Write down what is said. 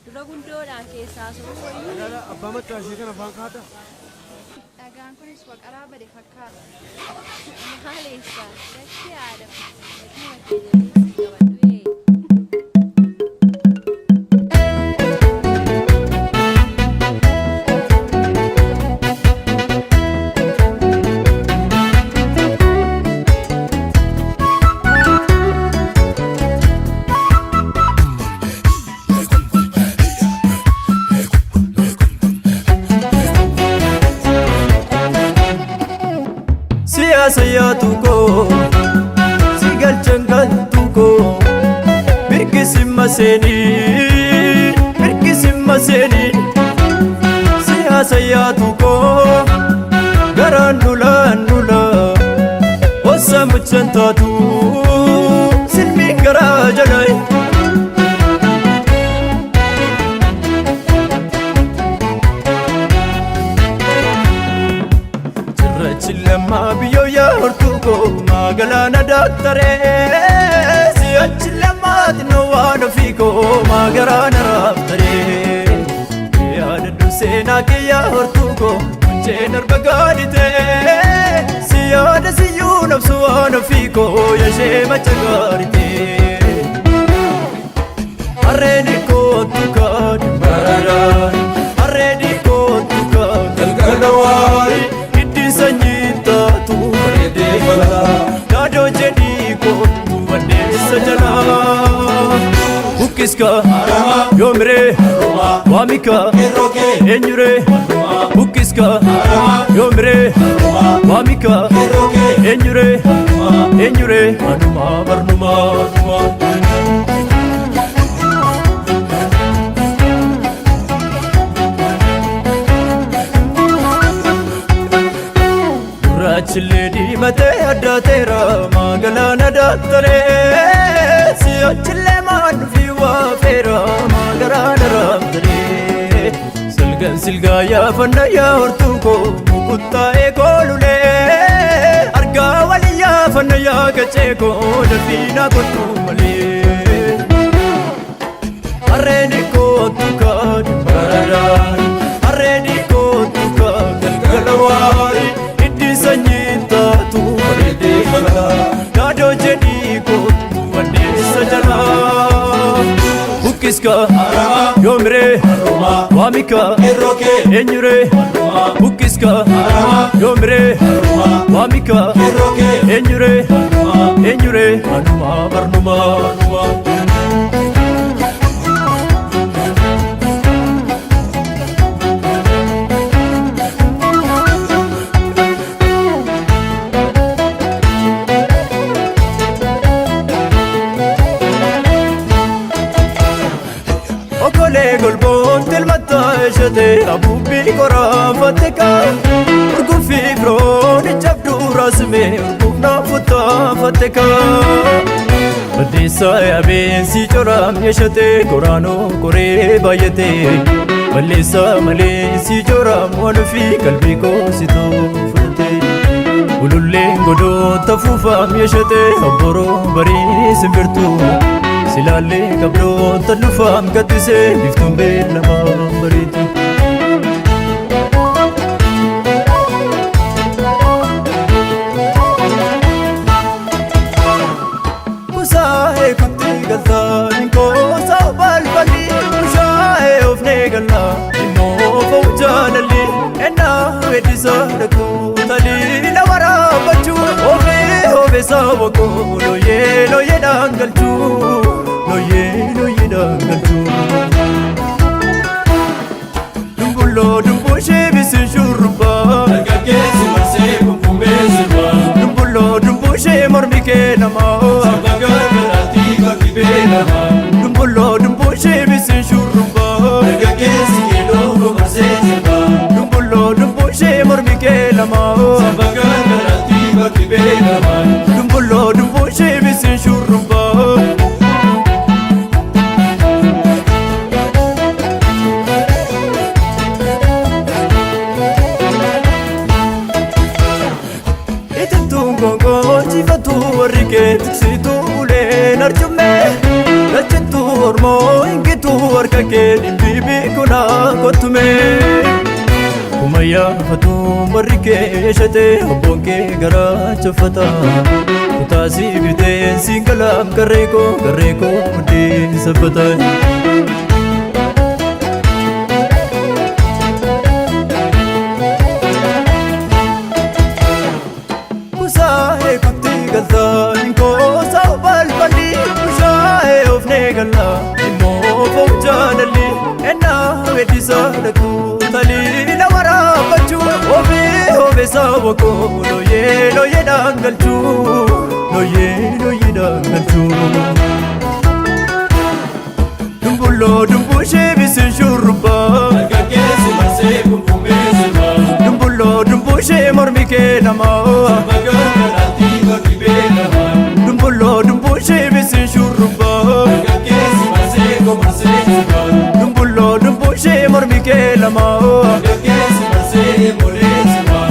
Dura gundoodhaan keessaa so'uu wayyuu. Magaalaa abbaa maccaa ishee kana afaan kaadhaa. Dhagaan kunis waqaraa bade fakkaata. Maaleessa dachee haadha gatii makkee jabeessii qabadhu ee. Siyaasa yaatu koo si galchan galtu koo mirgisimma seenii mirgisimma seenii siyaasa yaatu koo garaan lulaan lula ossa muchan taatu silmiin garaa jalai. Cirrachi lammaa biyyoo yaa hortuu koo maagalaana daaktaree si'achi lammaa xinnoo waan ofii koo maagaraana raabtaree yaadadhu seenaa kee yaa hortuu koo munceen arba gaaditee si yaada siyyuu nabsu waan ofii koo yashee macha gaaritee. Harreen kootu kaadhi baradaan harreen kootu kaadhi galgala waari hiddi sanyii taatu bareedee balaa daadoo jedhii kootu wanneessa jalaa. Bukkiska yoomiree waamika eenyuree bukkiska yoomiree waamika eenyuree eenyuree anumaa barnumaa anumaa. Gurraachillee diimatee addaateera maagalaana daaktaree si'achillee maan dhufii waafeera maagaraana raabtaree silgan silgaa yaafanna yaa hortuu koo mukuttaa'ee koolulee argaa walii yaafanna yaa gacee koo dafiinaa kottuu malee. Harreen kootu kaadhi baradaan harreen kootu kaadhi galgala waari hiddi sanyii taatu bareedee balaa daadoo jedhii kootu wanneessa jalaa. Bukkiska yoomiree waamika eenyuree bukkiska yoomiree waamika eenyuree eenyuree anumaa barnumaa anumaa. Okolee golboon tilmataa ishee abuubbii qoraanfatte kaa urguffii firoon cabduu raasumee urguuf naafuttaafatte kaa. Balleessaa yaabeensi coraam yeeshatee koraanoo koree baay'atee balleessaa malee si coraam waan ofii qalbii koositoo fudhatee. Ululleen godoota fuufaam yeeshatee obboroo barii simbirtuu. Silaallee qabdoota lufaam gaddisee biftuun beelamaa bareedu. Kusaa'ee kutti galtaa inkoosaa balballi bushaa'ee ofnee galaa immoo fa'u jaalalli ennaa weeddisaa dhaquu taliila waraabbachuu ofii obeessaa waqoo looyee looyeedhaan galchuu looyee looyeedhaan galchuu. Dumbulloo dumbushee bisin shurrubbaa Dargaggeessi marsee kumkumee sirbaa. Dumbulloo dumbushee mormi kee namaa Saba gargaraatti bakki beekamaa. Dumbulloo dumbushee bisin shurrubbaa Dargaggeessi keelloo marsee sirbaa. Dumbulloo dumbushee mormi kee namaa Saba gargaraatti bakki beekamaa. Dumbulloo dumbushee bisin shurrubbaa. Itittuun gongoon jifatu warri kee tiksituu uleen arjummee Lachittuu hormoo hingituu harka kee dhimbiibii kunaa kottumee. Kumayyaafatu warri kee shatee obboon kee garaa chaffata. Kutaasii bitee siin galaam garree koo garree koo muddee sabbata. Kusaa'ee kutti galtaa inkoosaa balballi bushaa'ee ofnee galla immoo foof jaalalli ennaa weeddisaa dhaquu taliila waraabbachuu ofii obeessaa boqoo looyee looyeedhaan galchuu looyee looyeedhaan galchuu. Dumbulloo dumbushee bisin shurrubbaa. Dargaggeessi marsee kumkumee sirbaa. Dumbulloo dumbushee mormi kee lamaa. Sirba gargaraatti bakki beekamaa. Dumbulloo dumbushee bisin shurrubbaa. Dargaggeessi marsee komarsee sirbaa. Dumbulloo dumbushee mormi kee lamaa. Dargaggeessi marsee molee sirbaa.